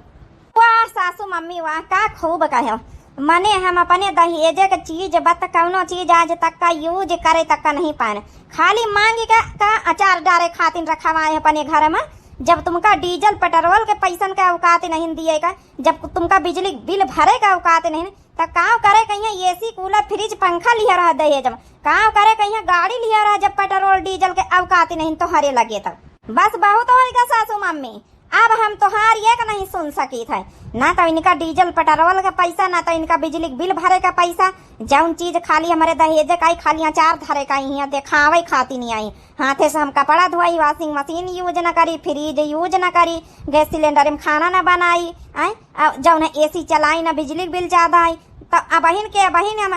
वाह सासू मम्मी वाह, का खूब कहो। मने हम अपने दहेजे के चीज बत कौनो चीज आज तक का यूज करे तक का नहीं पाए। खाली मांग के का अचार डारे खातिर रखवाए अपने घर में। जब तुमका डीजल पेट्रोल के पैसन का औकात नहीं दिए का, जब तुमका बिजली बिल भरे का औकात नहीं, त काव करे कहिया एसी कूलर फ्रिज पंखा लिया रहा दहेज में, काव करे कहिया गाड़ी लिया रहा जब पेट्रोल डीजल के औकात नहीं तोहरे लगे तब। बस बहुत होइगा सासू मम्मी, अब हम तोहार एक नहीं सुन सकित है, ना तो इनका डीजल पेट्रोल का पैसा, ना तो इनका बिजली के बिल भरे का पैसा। जौन चीज खाली हमरे दहेजे का ही, खाली अचार धरे का ही है, देखावे खातिर नहीं आई। हाथे से हम कपड़ा धोई, वॉशिंग मशीन यूज न करी, फ्रिज यूज न करी, गैस सिलेंडर में खाना न बनाई, आय, आ जौन है एसी चलाई न, बिजली के बिल ज्यादा आई। तो अबहिन के अबहिन हम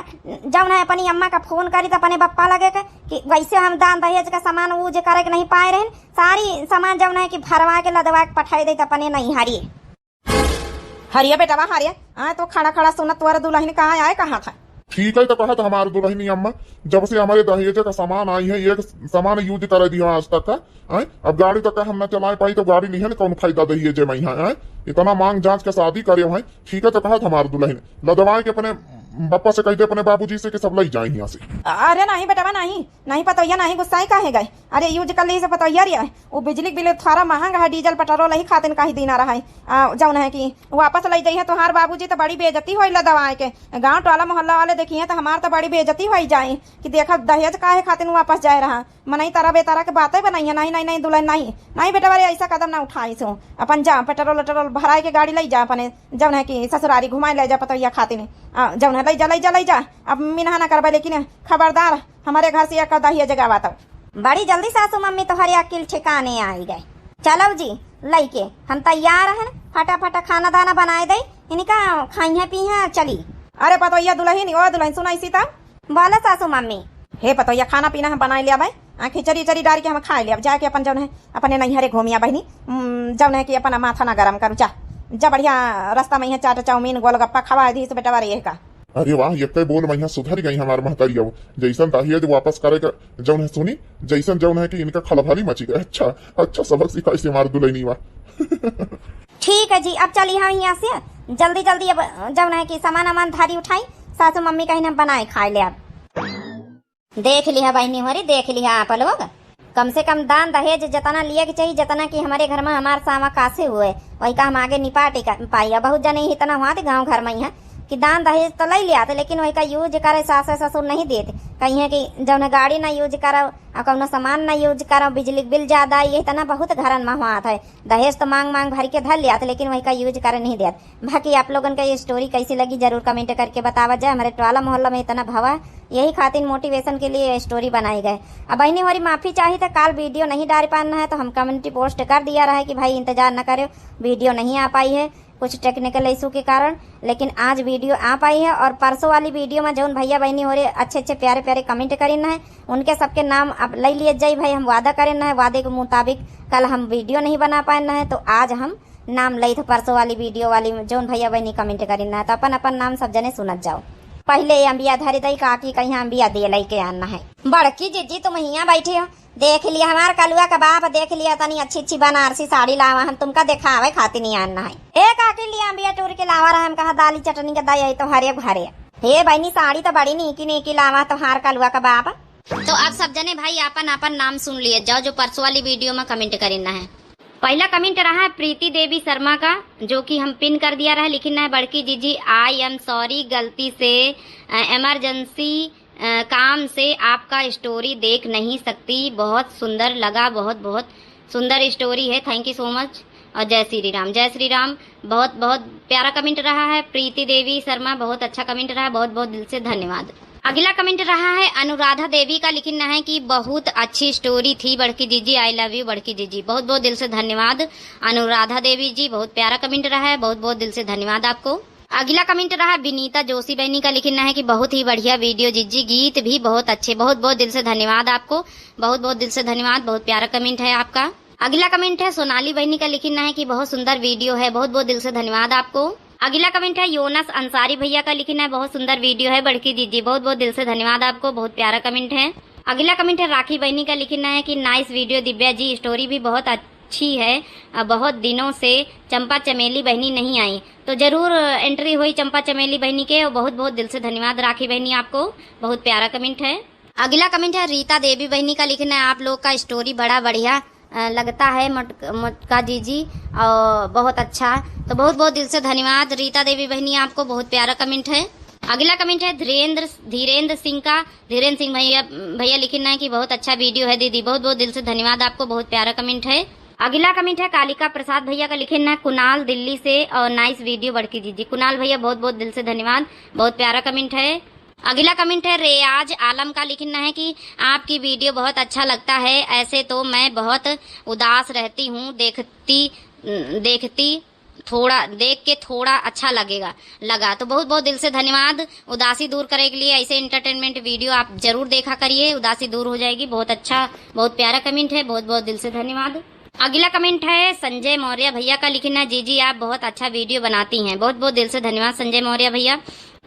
जौन है अपनी अम्मा का फोन करी तो अपने बप्पा लगे के कि वैसे हम दान दहेज का सामान यूज करे के नहीं पाए रहन, सारी सामान जौन है कि भरवा के लदवा के पठाई दे तो अपने नहीं हरिए। हरिया बेटवा हरिया, आ तो खड़ा खड़ा सुनत तोर दुलहिन कहाँ आए, कहाँ था? ठीक है तो कहत हमार दुलहिनी अम्मा, जब से हमारे दहेज का सामान आई है, एक सामान यूज करे दियो आज तक का, आय? अब गाड़ी तक हम न चलाए पाई तो गाड़ी लिहन कौन फायदा दहेज में है, आय? इतना मांग जांच के शादी करे हैं, ठीक है तो कहत हमार दुलहिन, लदवाए के अपने बप्पा से कह दे, अपने बाबूजी से कि सब लई जाए यहाँ से। अरे नहीं बेटवा नहीं, नहीं पतोहिया नहीं गुस्साई काहे गए? अरे यूज कर ली से पतोहिया रे, वो बिजली के बिल थोड़ा महंगा है, डीजल पेट्रोल यही खातिर कहीं दीना रहा है। आ, जौन है कि वापस लई जाइए तोहार बाबूजी तो बड़ी बेइज्जती होई लदवाए के, गांव टोला मोहल्ला वाले देखिए तो हमार तो बड़ी बेइज्जती होई जाए कि देखा दहेज काहे खातिर वापस जाए रहा। मनई तरह बेतरह के बातें बनाई है, नहीं नहीं नहीं दुलहिन नहीं, नहीं बेटवा रे ऐसा कदम ना उठाई सो, अपन जा पेट्रोल वेट्रोल भराए के गाड़ी लई जा अपने जौन है कि ससुरारी घुमाए ले जा पतोहिया खातिर, आ, जौन है लई जा लई जा लई जा, अब मिनहा ना करबे लेकिन खबरदार हमारे घर से एक दहिया जगावा तो। बड़ी जल्दी सासू मम्मी तोहरे अकिल ठिकाने आई गए। चलो जी, लइके हम तैयार हन, फटाफट खाना दाना बनाए दे, इनका खाइहे पीहे चली। अरे पतोहिया दुलहिन, ओ दुलहिन सुनाई सीता। बोलो सासू मम्मी। हे पतोहिया खाना पीना हम बनाए लिया भाई, आ, खिचड़ी उचड़ी डाल के हम खाए लिया, जाके अपन जौन है अपने नैहरे घूमिया बहिनी, उम, जौन है कि अपना माथा ना गरम करू, जा, जा बढ़िया रास्ता में यहाँ चाट चाउमीन गोलगप्पा खवाए दी से बेटवा रे का। अरे वाह, यक्के बोल में यहाँ सुधर गई हमार महतरिया। जैसन दहेज वापस करे का जौन है सुनी, जैसन जौन है कि इनका खलबली मची गई। अच्छा, अच्छा सबक सिखाई से हमार दुलहिनी वाह। ठीक है जी, अब चली हम यहाँ से जल्दी जल्दी, अब जौन है कि सामान वामान धारी उठाई, सासू मम्मी कहीं हम बनाए खाए ले अब। देख लिहा बहिनी होरी, देख लिहा आप लोग, कम से कम दान दहेज जितना लिए के चाहिए, जितना कि हमारे घर में हमार सावा कासे हुए, वही का हम आगे निपाटे का पाई। अब बहुत जने इतना हुआ थे गाँव घर में यहाँ कि दान दहेज तो ले लिया थे, लेकिन वही का यूज करे सास ससुर नहीं देते। कहीं है कि जौन गाड़ी ना यूज करो और कौनो सामान ना यूज करो, बिजली के बिल ज्यादा आई, ये इतना बहुत घरन में हुआ था। दहेज तो मांग मांग भर के धर लिया था, लेकिन वही का यूज करे नहीं दिया। बाकी आप लोगन का ये स्टोरी कैसी लगी जरूर कमेंट करके बतावा जाए। हमारे टोला मोहल्ला में इतना भवा है, यही खातिर मोटिवेशन के लिए स्टोरी बनाई गए। अब बहनी होरी माफी चाही तो काल वीडियो नहीं डाल पाना है तो हम कमेंट पोस्ट कर दिया रहा है कि भाई इंतजार न करो, वीडियो नहीं आ पाई है कुछ टेक्निकल इशू के कारण, लेकिन आज वीडियो आ पाई है। और परसों वाली वीडियो में जौन भैया बहनी होरे अच्छे अच्छे प्यारे प्यारे कमेंट करीन है उनके सबके नाम अब ले लिए जाई भाई। हम वादा करें है, वादे के मुताबिक कल हम वीडियो नहीं बना पाए है तो आज हम नाम लई थे परसों वाली वीडियो वाली में जौन भैया बहनी कमेंट करीन है, तो अपन अपन नाम सब जने सुनत जाओ। पहले ये अम्बिया धरे दई काकी कहीं अम्बिया दे लई के आना है। बड़की जीजी तुम हियाँ बैठे हो, देख लिया हमार कलुआ का बाप, देख लिया तनी अच्छी अच्छी बनारसी साड़ी लावा, हम तुमका देखावे खातिर नहीं आना है। ए काकी लिया अम्बिया टूर के लावा रहा, हम कहा दाली चटनी के दई आई तो हरे भरे। हे बहिनी, साड़ी तो बड़ी नीकी नीकी लावा तोहार कलुआ का बाप। तो आप सब जने भाई आपन आपन नाम सुन लिए जाओ, जो परसों वाली वीडियो में कमेंट करिन है। पहला कमेंट रहा है प्रीति देवी शर्मा का, जो कि हम पिन कर दिया रहा, लिखिन है, बड़की जीजी, I am sorry, गलती से, अ, इमरजेंसी, अ, काम से आपका स्टोरी देख नहीं सकती। बहुत सुंदर लगा, बहुत बहुत सुंदर स्टोरी है। Thank you so much। और जय श्री राम, जय श्री राम। बहुत बहुत प्यारा कमेंट रहा है प्रीति देवी शर्मा, बहुत अच्छा कमेंट रहा है, बहुत बहुत दिल से धन्यवाद। अगला कमेंट रहा है अनुराधा देवी का, लिखिन है कि बहुत अच्छी स्टोरी थी बड़की जीजी, I love you बड़की जीजी। बहुत बहुत दिल से धन्यवाद अनुराधा देवी जी, बहुत प्यारा कमेंट रहा है, बहुत बहुत दिल से धन्यवाद आपको। अगला कमेंट रहा विनीता जोशी बहनी का, लिखिन है कि बहुत ही बढ़िया वीडियो जीजी, गीत भी बहुत अच्छे। बहुत बहुत दिल से धन्यवाद आपको, बहुत बहुत दिल से धन्यवाद, बहुत प्यारा कमेंट है आपका। अगला कमेंट है सोनाली बहनी का, लिखिन है कि बहुत सुंदर वीडियो है। बहुत बहुत दिल से धन्यवाद आपको। अगला कमेंट है योनस अंसारी भैया का, लिखिन है, बहुत सुंदर वीडियो है बड़की जीजी। बहुत बहुत दिल से धन्यवाद आपको, बहुत प्यारा कमेंट है। अगला कमेंट है राखी बहनी का, लिखिन है कि नाइस वीडियो दिव्या जी, स्टोरी भी बहुत अच्छी है। अ, बहुत दिनों से चंपा चमेली बहनी नहीं आई, तो जरूर एंट्री हुई चंपा चमेली बहनी के। और बहुत बहुत दिल से धन्यवाद राखी बहनी आपको, बहुत प्यारा कमेंट है। अगला कमेंट है रीता देवी बहनी का, लिखिन है, आप लोग का स्टोरी बड़ा बढ़िया अ, लगता है मोट-, मोटका जीजी, और बहुत अच्छा। तो बहुत बहुत दिल से धन्यवाद रीता देवी बहनी आपको, बहुत प्यारा कमेंट है। अगला कमेंट है धीरेंद्र, धीरेंद्र सिंह का। धीरेंद्र सिंह भैया, भैया लिखिन है कि बहुत अच्छा वीडियो है दीदी, बहुत बहुत दिल से धन्यवाद आपको, बहुत प्यारा कमेंट है। अगला कमेंट है कालिका प्रसाद भैया का, लिखिन है कुणाल दिल्ली से, और नाइस वीडियो बड़की जीजी। कुणाल भैया बहुत बहुत दिल से धन्यवाद, बहुत प्यारा कमेंट है। अगला कमेंट है रेयाज आलम का, लिखिन है कि आपकी वीडियो बहुत अच्छा लगता है, ऐसे तो मैं बहुत उदास रहती हूँ, देखती, देखती थोड़ा, देख के थोड़ा अच्छा लगेगा, लगा। तो बहुत बहुत दिल से धन्यवाद उदासी दूर करे के लिए। ऐसे एंटरटेनमेंट वीडियो आप जरूर देखा करिए, उदासी दूर हो जाएगी। बहुत अच्छा, बहुत प्यारा कमेंट है, बहुत बहुत दिल से धन्यवाद। अगला कमेंट है संजय मौर्य भैया का, लिखिन है, जीजी आप बहुत अच्छा वीडियो बनाती हैं। बहुत बहुत दिल से धन्यवाद संजय मौर्य भैया।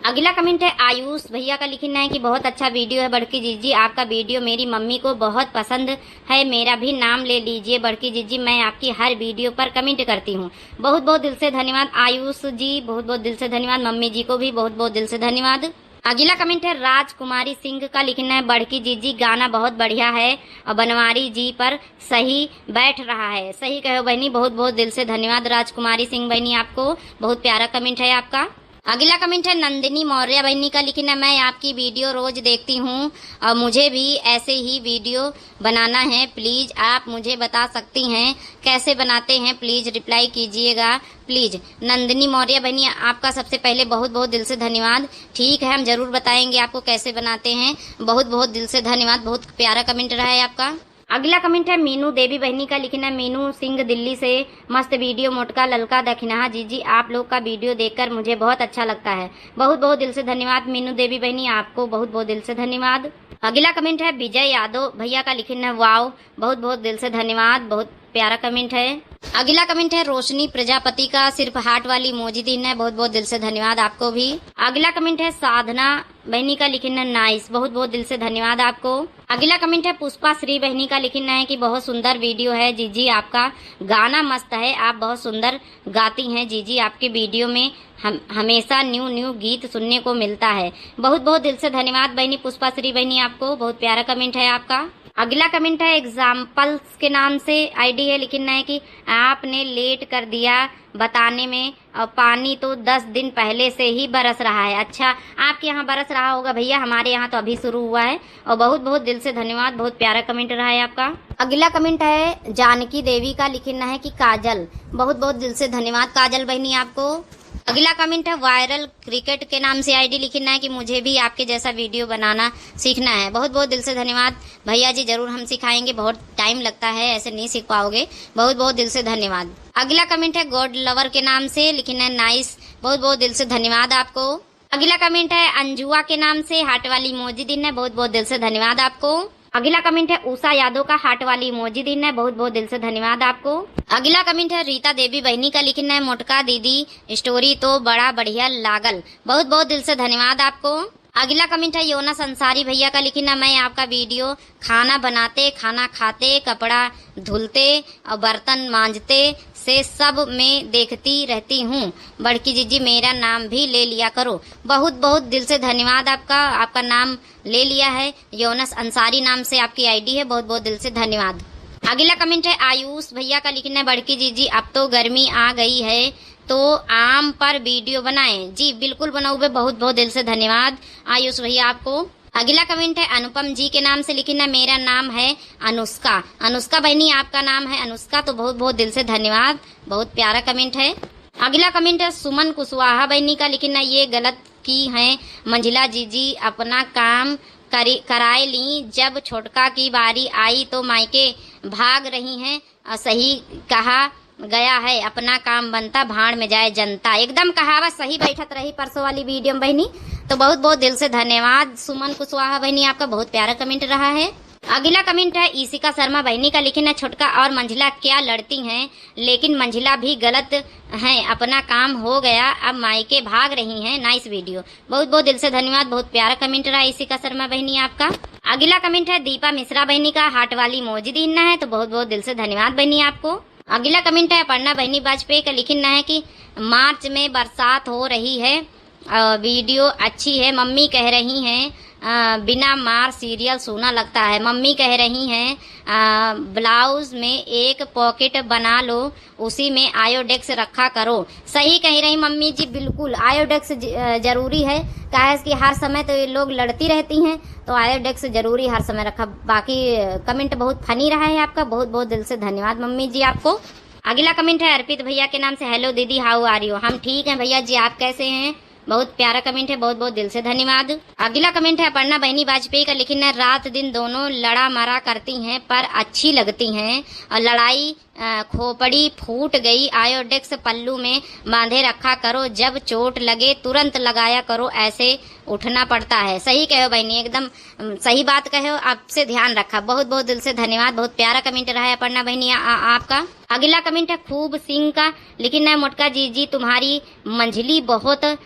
अगला कमेंट है आयुष भैया का, लिखिन है कि बहुत अच्छा वीडियो है बड़की जीजी, आपका वीडियो मेरी मम्मी को बहुत पसंद है, मेरा भी नाम ले लीजिए बड़की जीजी, मैं आपकी हर वीडियो पर कमेंट करती हूँ। बहुत बहुत दिल से धन्यवाद आयुष जी, बहुत बहुत दिल से धन्यवाद। मम्मी जी को भी बहुत बहुत दिल से धन्यवाद। अगला कमेंट है राजकुमारी सिंह का, लिखिन है, बड़की जीजी गाना बहुत बढ़िया है और बनवारी जी पर सही बैठ रहा है। सही कहो बहनी, बहुत बहुत दिल से धन्यवाद राजकुमारी सिंह बहनी आपको, बहुत प्यारा कमेंट है आपका। अगला कमेंट है नंदिनी मौर्य बहनी का, लिखिन है, मैं आपकी वीडियो रोज देखती हूँ और मुझे भी ऐसे ही वीडियो बनाना है, प्लीज आप मुझे बता सकती हैं कैसे बनाते हैं, प्लीज रिप्लाई कीजिएगा प्लीज। नंदिनी मौर्य बहनी आपका सबसे पहले बहुत बहुत दिल से धन्यवाद। ठीक है, हम जरूर बताएंगे आपको कैसे बनाते हैं। बहुत बहुत दिल से धन्यवाद, बहुत प्यारा कमेंट रहा है आपका। अगला कमेंट है मीनू देवी बहनी का, लिखिन है, मीनू सिंह दिल्ली से, मस्त वीडियो मोटका ललका दखिनहा जीजी, आप लोग का वीडियो देखकर मुझे बहुत अच्छा लगता है। बहुत बहुत दिल से धन्यवाद मीनू देवी बहनी आपको, बहुत बहुत दिल से धन्यवाद। अगला कमेंट है विजय यादव भैया का, लिखिन है, वाओ, बहुत बहुत दिल से धन्यवाद, बहुत प्यारा कमेंट है। अगला कमेंट है रोशनी प्रजापति का, सिर्फ हार्ट वाली इमोजी दीन है, बहुत बहुत दिल से धन्यवाद आपको भी। अगला कमेंट है साधना बहनी का, लिखिन है, नाइस, बहुत बहुत दिल से धन्यवाद आपको। अगला कमेंट है पुष्पा श्री बहनी का, लिखिन है कि बहुत सुंदर वीडियो है जीजी, आपका गाना मस्त है, आप बहुत सुंदर गाती हैं जीजी, आपके वीडियो में हम हमेशा न्यू न्यू गीत सुनने को मिलता है। बहुत बहुत दिल से धन्यवाद बहनी पुष्पा श्री बहनी आपको, बहुत प्यारा कमेंट है आपका। अगला कमेंट है एग्जाम्पल्स के नाम से आईडी है, लिखिन है कि आपने लेट कर दिया बताने में, और पानी तो दस दिन पहले से ही बरस रहा है। अच्छा, आपके यहाँ बरस रहा होगा भैया, हमारे यहाँ तो अभी शुरू हुआ है। और बहुत बहुत दिल से धन्यवाद, बहुत प्यारा कमेंट रहा है आपका। अगला कमेंट है जानकी देवी का, लिखिन है कि काजल, बहुत बहुत दिल से धन्यवाद काजल बहनी आपको। अगला कमेंट है वायरल क्रिकेट के नाम से आईडी, लिखिन है कि मुझे भी आपके जैसा वीडियो बनाना सीखना है। बहुत बहुत दिल से धन्यवाद भैया जी, जरूर हम सिखाएंगे, बहुत टाइम लगता है, ऐसे नहीं सीख पाओगे। बहुत बहुत दिल से धन्यवाद। अगला कमेंट है गॉड लवर के नाम से, लिखिन है नाइस, बहुत बहुत दिल से धन्यवाद आपको। अगला कमेंट है अंजुआ के नाम से, हार्ट वाली इमोजी दीन है, बहुत बहुत दिल से धन्यवाद आपको। अगला कमेंट है उषा यादव का, हार्ट वाली इमोजी दीन है, बहुत बहुत दिल से धन्यवाद आपको। अगला कमेंट है रीता देवी बहनी का, लिखिन है मोटका दीदी स्टोरी तो बड़ा बढ़िया लागल, बहुत बहुत दिल से धन्यवाद आपको। अगला कमेंट है योनस अंसारी भैया का, लिखिन है, मैं आपका वीडियो खाना बनाते, खाना खाते, कपड़ा धुलते और बर्तन मांजते से सब में देखती रहती हूँ। बड़की जीजी, मेरा नाम भी ले लिया करो। बहुत बहुत दिल से धन्यवाद आपका, आपका नाम ले लिया है, योनस अंसारी नाम से आपकी आईडी है। बहुत बहुत दिल से धन्यवाद। अगला कमेंट है आयुष भैया का, लिखना है, बड़की जीजी, अब तो गर्मी आ गई है, तो आम पर वीडियो बनाएं। जी बिल्कुल बनाऊबे। बहुत बहुत दिल से धन्यवाद आयुष भैया आपको। अगला कमेंट है अनुपम जी के नाम से, लिखना, मेरा नाम है अनुष्का। अनुष्का बहनी आपका नाम है अनुष्का, तो बहुत बहुत दिल से धन्यवाद, बहुत प्यारा कमेंट है। अगला कमेंट है सुमन कुशवाहा बहनी का, लिखना, ये गलत की हैं मंझिला जीजी, अपना काम करी, कराए ली। जब छोटका की बारी आई तो मायके भाग रही हैं। और सही कहा गया है, अपना काम बनता, भाड़ में जाए जनता। एकदम कहावत सही बैठत रही परसों वाली वीडियो में बहनी। तो बहुत बहुत दिल से धन्यवाद सुमन कुशवाहा बहनी, आपका बहुत प्यारा कमेंट रहा है। अगला कमेंट है इशिका शर्मा बहनी का, लिखना, छोटका और मंझिला क्या लड़ती हैं, लेकिन मंझिला भी गलत हैं, अपना काम हो गया, अब मायके भाग रही हैं। नाइस वीडियो। बहुत बहुत दिल से धन्यवाद, बहुत प्यारा कमेंट रहा इशिका शर्मा बहनी आपका। अगला कमेंट है दीपा मिश्रा बहनी का, हार्ट वाली इमोजी दीना है, तो बहुत बहुत दिल से धन्यवाद बहनी आपको। अगला कमेंट है अपर्णा बहनी वाजपेयी का, लिखना है कि मार्च में बरसात हो रही है, अ, वीडियो अच्छी है, मम्मी कह रही हैं, अ, बिना मार सीरियल सूना लगता है। मम्मी कह रही हैं, अ, ब्लाउज में एक पॉकेट बना लो, उसी में आयोडेक्स रखा करो। सही कही रही मम्मी जी, बिल्कुल आयोडेक्स ज-, अ, जरूरी है, काहे कि हर समय तो ये लोग लड़ती रहती हैं, तो आयोडेक्स जरूरी हर समय रखा। बाकी, अ, कमेंट बहुत फनी रहा है आपका, बहुत बहुत दिल से धन्यवाद मम्मी जी आपको। अगला कमेंट है अर्पित भैया के नाम से, हेलो दीदी, how are you? हम ठीक हैं भैया जी, आप कैसे हैं? बहुत प्यारा कमेंट है, बहुत बहुत दिल से धन्यवाद। अगला कमेंट है अपर्णा बहनी वाजपेयी का, लिखना है, रात दिन दोनों लड़ा मरा करती हैं पर अच्छी लगती हैं, और लड़ाई, अ, खोपड़ी फूट गई, आयोडेक्स पल्लू में बांधे रखा करो, जब चोट लगे तुरंत लगाया करो, ऐसे उठना पड़ता है। सही कहो बहनी, एकदम, अम, सही बात कहो, आपसे ध्यान रखा। बहुत बहुत दिल से धन्यवाद, बहुत प्यारा कमेंट रहा है अपर्णा बहनी आ, आ, आपका। अगला कमेंट है खूब सिंह का, लिखना है, मोटका जीजी तुम्हारी मंझली बहुत, अ,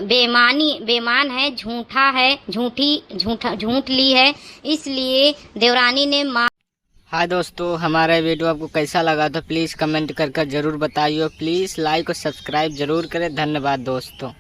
बेमानी, बेमान है, झूठा है, झूठी, झूठा, झूठ ली है, इसलिए देवरानी ने माँ। हाय दोस्तों, हमारा वीडियो आपको कैसा लगा तो प्लीज कमेंट कर कर जरूर बताइए। प्लीज लाइक और सब्सक्राइब जरूर करें। धन्यवाद दोस्तों।